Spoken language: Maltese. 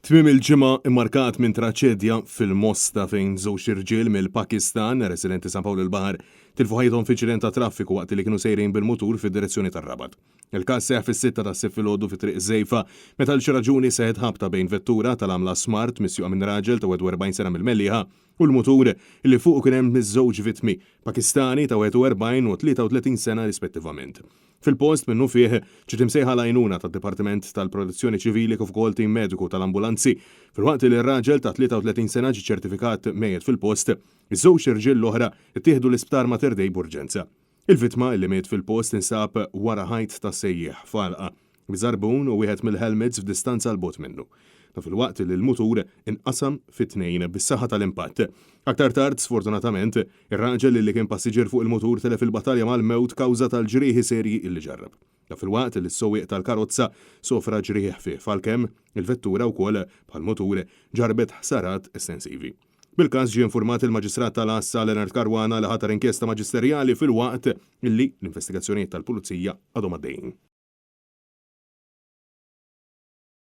Tmiem il-ġimgħa immarkat minn traċedja fil-Mosta fejn żewġ irġiel mill-Pakistan, residenti San Pawl il-Baħar, tilfu ħajjithom f'inċident ta' traffiku waqt li kienu sejrin bil-mutur fid-direzzjoni tar-Rabat. Il-każ seħħ fis-sitta tas-Sibt filgħodu fi Triq Żejfa meta għal xi raġuni seħħet ħabta bejn vettura tal-għamla Smart misjuqa minn raġel ta' 41 sena mill-Mellieħa u l-mutur li fuqu kien hemm iż-żewġ vittmi, Pakistani ta' 41 u 33 sena rispettivament. Fil-post, minnufih, ġiet imsejħa l-għajnuna tad-Dipartiment tal-Protezzjoni Ċivili kif ukoll tim mediku tal-ambulanzi. Filwaqt li r-raġel ta' 33 sena ġie ċertifikat mejjet fil-post, iż-żewġt irġiel l-oħra ttieħdu l-Isptar Mater Dei b'urġenza. Il-vittma, li miet fil-post, insab wara ħajt ta' sejjieħ f'għalqa, b'żarbun u wieħed mill-helmets f'distanza 'l bogħod minnu. Dan filwaqt li l-mutur inqasam fi tnejn bis-saħħa tal-impatt. Aktar tard, sfortunatament, ir-raġel li kien passiġġier fuq il-mutur telef il-battalja mal-mewt kawża tal-ġrieħi serji li ġarrab. Dan filwaqt li s-sewwieq tal-karozza sofra ġrieħi ħfief għalkemm il-vettura wkoll, bħall-mutur, ġarrbet ħsarat estensivi. Bil-każ ġie infurmat il-Maġistrat tal-Għassa Leonard Caruana li ħatar inkjesta maġisterjali filwaqt li l-investigazzjonijiet tal-Pulizija għadhom għaddejjin.